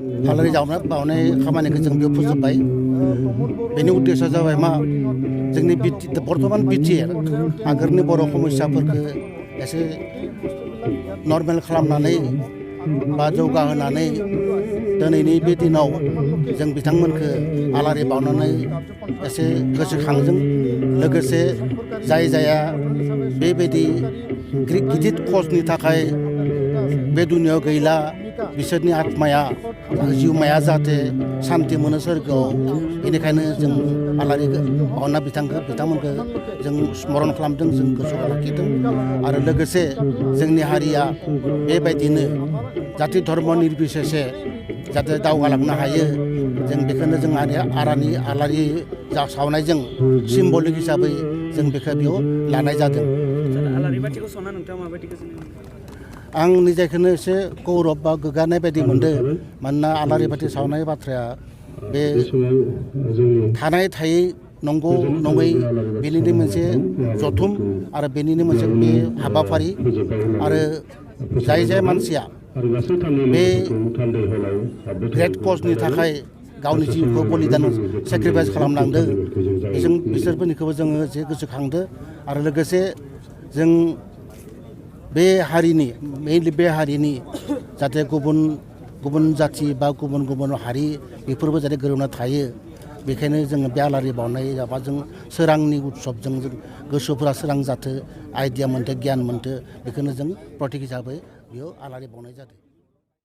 आलारि बावनाय खामानिखौ जों बेयाव फोजोबबाय। बेनि उद्देश्यआ जाबाय मा जोंनि बर्तमान बिटिआर आगोलनि बर' समस्याफोरखौ एसे नर्मेल खालामनानै बा जौगाहोनानै दिनैनि बे दिनाव जों बिथांमोनखौ आलारि बावनानै एसे गोसोखांदों। लोगोसे जायहा बेबायदि गिदिर खसनि थाखाय बे दुनियाव गैला बिसोरनि आत्माया जिउमाया जाहाथे सान्ति मोनो सोरगोआव, बेनिखायनो जों आलारि बावना बिथांमोनखौ जों स्मरन खालामदों, जों गोसोआव लाखिदों। आरो लोगोसे जोंनि हारिया बेबायदिनो जाथि धर्म निर्बिसेसे जाहाथे दावगालांनो हायो, जों बेखौनो जों आलारि सावनायजों सिम्बलिक हिसाबै जों बेखौ बेयाव लानाय जादों। आलारि बाथिखौ सावना नोंथाङा माबायदि गोजोननाय मोनो? आं निजेखौनो एसे गौरब बा गोग्गानाय बायदि मोनदों। मानोना आलारि बाथि सावनाय बाथ्राया बे थानाय थायै नंगौ नङै बेनिनो मोनसे जथुम आरो बेनिनो मोनसे बे हाबाफारि। आरो जाय मानसिया बे ग्रेट कजनि थाखाय गावनि जिउखौ बलिदान सेक्रिफाइस खालामलांदों, बिसोरफोरनिखौबो जोङो एसे गोसोखांदो। आरो लोगोसे जों बे हारिनि जाहाथे गुबुन जाथि बा गुबुन हारि बेफोरबो जाहाथे गोरोबना थायो, बेखायनो जोङो बे आलारि बावनाय जाबा जों सोरांनि उत्सबजों जों गोसोफोरा सोरां जाथो, आइडिया मोनथो, गियान मोनथो, बेखौनो जों प्रतीक हिसाबै बेयाव आलारि बावनाय जादों।